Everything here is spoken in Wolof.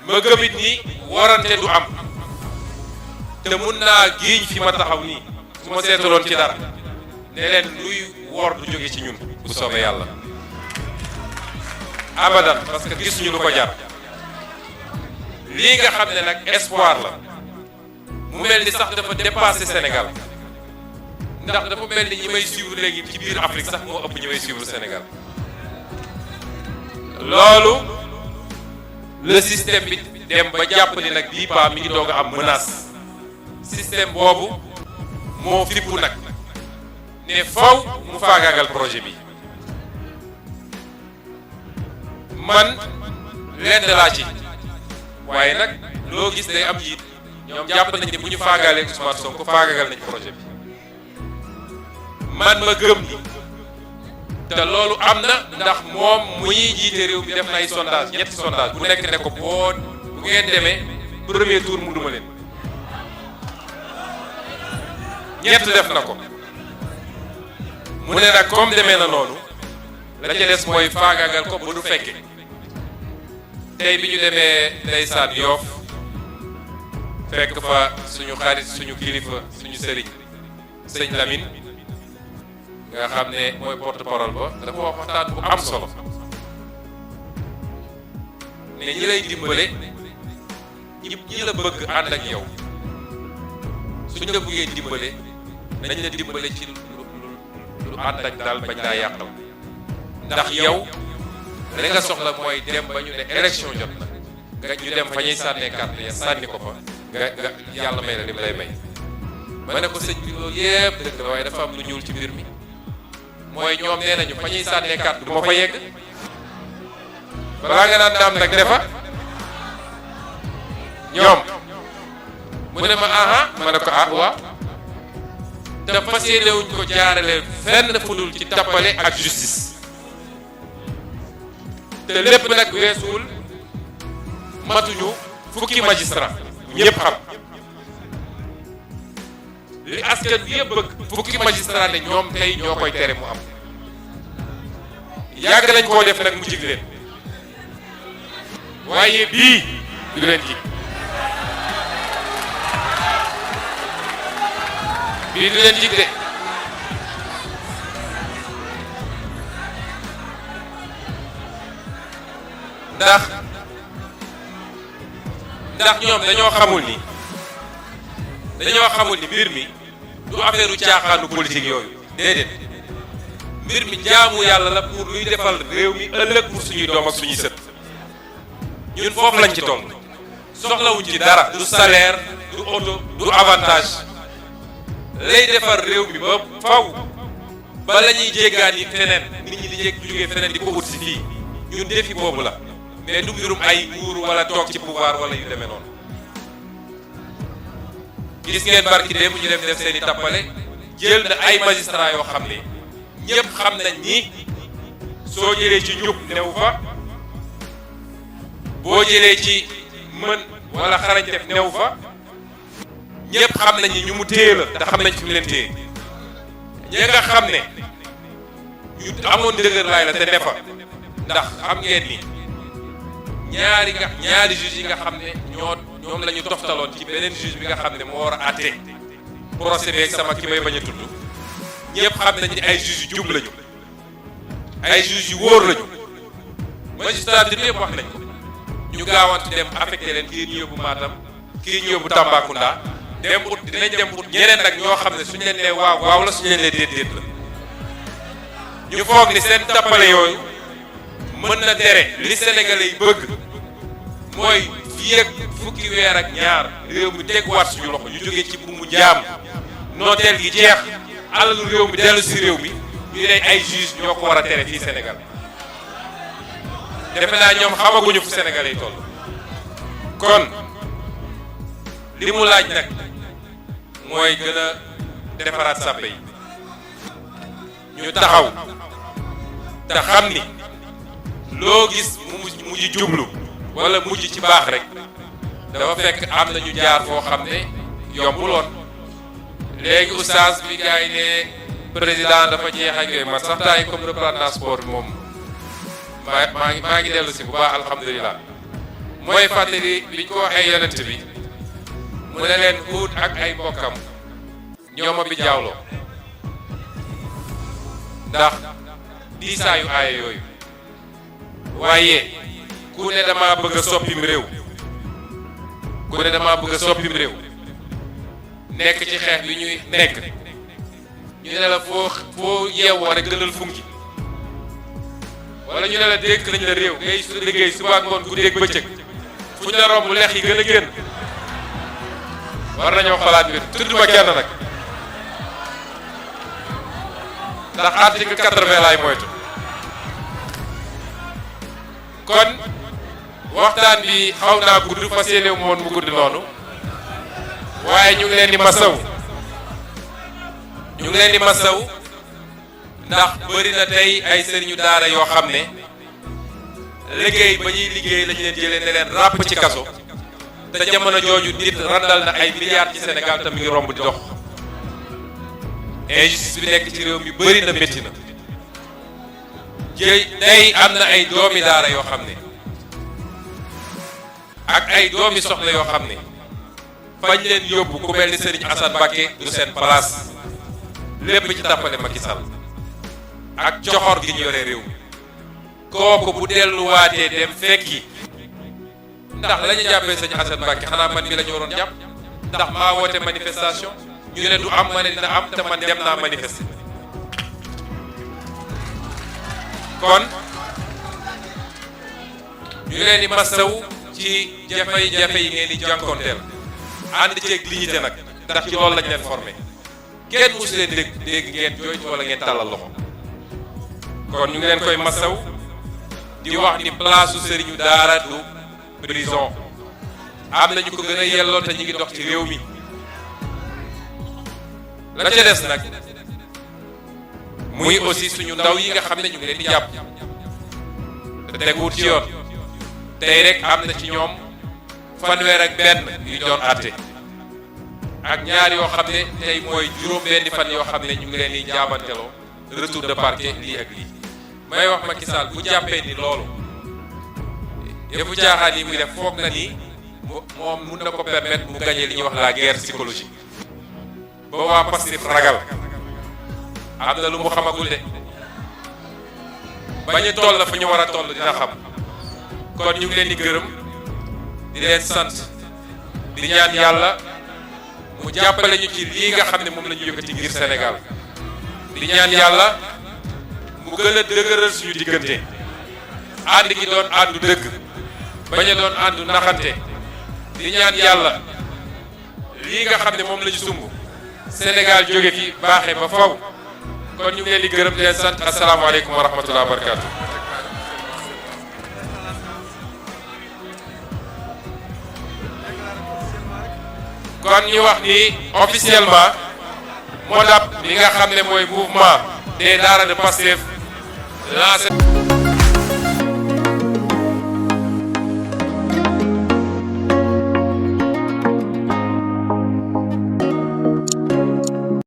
ma gëmit ni warante du am te mun naa giiñ fi ma taxaw nii su ma seetaloon ci dara ne leen luy wor du jóge ci ñun bu soobee yàlla abadan parce que gisuñu lu ko jar lii nga xam ne nag espoir la mu mel ni sax dafa dépassé Sénégal ndax dafa mel ni ñi may suivre léegi ci biir Afrique sax moo ëpp ñi may suivre Sénégal loolu le système bi dem ba jàpp ni nag bii paa mi ngi doog a am menace système boobu moo fippu nag ne faw mu faagaagal projet bi man lenn laa ci waaye nag loo gis day am jiit ñoom jàpp nañ ne bu ñu faagaalee Ousmane Sonko faagaagal nañ projet bi man ma gëm ni te loolu am na ndax moom mu ñuy jiite réew mi def na ay sondage ñetti sondage bu nekk ne ko bu ngeen demee premier tour mu duma leen ñett def na ko mu ne nag comme demee na noonu la ca des mooy faagaagal ko ba du fekke tey bi ñu demee ndeysaan Yoof fekk fa suñu xarit suñu kilifa suñu sëriñ sëñ Lamine nga xam ne mooy porte parole ba dafa wax waxtaan bu am solo ne ñi lay dimbale ñi la bëgg ànd ak yow suñ la bëggee dimbale nañ la dimbale ci lu ànd ak daal bañ laa yàqal ndax yow li nga soxla mooy dem ba ñu ne élection jot na nga ñu dem fa ñuy sànnee carte ya sànni ko fa nga yàlla may la lim lay may ma ne ko sëñ bi loolu yëpp dëgg la waaye dafa am lu ñuul ci mbir mi mooy ñoom nee nañu fa ñuy sànnee carte du ma fa yegg balaa nga naan daam nag defa ñoom mu ne ma aha ma ne ko ah waaw te fas yéene wuñ ko jaarale fenn fudul ci tappale ak justice te lépp nag weesuwul matuñu fukki magistrat ñëpp xam li askan bi yëpp bëgg fukki magistrat ne ñoom tey ñoo koy tere mu am yàgg nañ koo def nag mu jig leen waaye bii du leen jig bii du leen jig de ndax ñoom dañoo xamul ni mbir mi du affaire u caaxaanu politique yooyu déedéet mbir mi jaamu yàlla la pour luy defal réew mi ëllëg pour suñuy doom ak suñuy sët ñun foofu lañ ci toll soxlawuñ ci dara du salaire du auto du avantage lay defar réew mi ba faw ba la ñuy jéggaan yi feneen nit ñi di jógee feneen di ko ut si fii ñun defi boobu la mais du mbirum ay nguur wala toog ci pouvoir wala yu demee noonu gis ngeen barki démb ñu dem def seen i tappale jël na ay magistrat yoo xam ne ñëpp xam nañ ni soo jëlee ci njub new fa boo jëlee ci mën wala xarañteef new fa ñëpp xam nañ ni ñu mu téye la te xam nañ fi mu leen téye ñi nga xam ne ñu amoon dëgër laay la te ne fa ndax xam ngeen ni ñaari juge yi nga xam ne ñoom la ñu toftaloon ci beneen juge bi nga xam ne moo war a àtte procès beeg sama ki may bañ a tudd ñëpp xam nañ ni ay juge yu jub lañu ay juge yu wóor lañu magistrature bi yëpp wax nañ ko ñu gaawantu dem affecté leen kii ñu yóbbu Matam kii ñu yóbbu Tambacounda dem ut dinañ dem ut ñeneen nag ñoo xam ne suñu leen nee waaw waaw la suñu leen nee déet déet la ñu foog ni seen tappale yooyu mën na tere li Sénégalais yi bëgg mooy fii ak fukki weer ak ñaar réew mi teguwaat suñu loxo ñu jógee ci buumu jaam nooteel gi jeex alalu réew mi dellu si réew mi ñu ne ay juge ñoo ko war a tere fii Sénégal defe naa ñoom xamaguñu fu Sénégalais yi toll kon li mu laaj nag mooy gën a defaraat sàppe yi ñu taxaw te xam ni loo gis mu mujj jublu wala mujj ci baax rek dafa fekk am na ñu jaar foo xam ne yombuloon léegi oustaz bi gars yi ne président dafa jeex ak yooyu man sax temps yi comme reprendre sport bi moom maa ngi dellu si bu baax alhamdulilah mooy fàttali biñ ko waxee yonent bi mu ne leen Huud ak ay mbokkam ñooma bi jaawloo ndax diisaayu aaya yooyu waaye ku ne dama bëgg a soppim réew ku ne dama bëgg a soppim réew nekk ci xeex bi ñuy nekk ñu ne la foo yeewoo rek gënal funki wala ñu ne la dénk lañ la réew ngay liggéey suba ak ngoon guddeeg bëccëg fu ñu la romb lex yi gën a génn war nañoo xalaat mbir tudduma kenn nag ndax article 80 laay moytu kon waxtaan bi xaw naa gudd fas yéene moon mu gudd noonu waaye ñu ngi leen di masaw ndax bëri na tey ay sëriñu daara yoo xam ne liggéey ba ñuy liggéey lañu leen jëlee ne leen ràpp ci kaso te jamono jooju nit randal na ay milliards ci Sénégal te mi ngi romb di dox injustice bi nekk ci réew mi bëri na métti na tey am na ay doomi daara yoo xam ne ak ay doomi soxla yoo xam ne fañ leen yóbbu ku mel ni Serigne Assane Mbacké du seen place lépp ci tàppale Macky Sall ak coxor gi ñu yore réew mi kooku bu delluwaatee dem fekki ndax la ñu jàppee Serigne Assane Mbacké xanaa man mi la ñu waroon jàpp ndax maa woote manifestation ñu ne du am ma ne dina am te man dem naa manifester kon ñu leen di masawu ci jafe-jafe yi ngeen di jànkoonteel ànd ceeg dignité nag ndax ci loolu lañ leen formé kenn musu leen dégg ngeen jooytu wala ngeen tàllal loxo kon ñu ngi leen koy masaw di wax ni place su sëriñu daara du prison am na ñu ko gën a yelloo te ñu ngi dox ci réew mi la ca des nag muy aussi suñu ndaw yi nga xam ne ñu ngi leen di jàpp te teguwut ci yoon tey rek am na ci ñoom fanweer ak benn yu doon àtte ak ñaar yoo xam ne tey mooy juróom benni fan yoo xam ne ñu ngi leen di jaabanteloo retour de parquet lii ak lii may wax Macky Sall bu jàppee ni loolu yëfu caaxaan yi muy def foog na ni moom mun na ko permettre mu gagner li ñuy wax la guerre psychologique ba waa Pastef ragal am na lu mu xamagul de ba ñu toll fa ñu war a toll dina xam kon ñu ngi leen di gërëm di leen sant di ñaan yàlla mu jàppale ñu ci lii nga xam ne moom la ñu yëkkati ngir Sénégal di ñaan yàlla mu gën a dëgëral suñu diggante ànd gi doon àndu dëgg bañ a doon àndu naxante di ñaan yàlla lii nga xam ne moom la ñu sumb Sénégal jóge fi baaxee ba faw kon ñu ngi leen di gërëm di leen sant asalaamaaleykum wa rahmatulah wa barakaatu. kon ñu wax ni officiellement MODAP li nga xam ne mooy mouvement des daara de Pastef lancé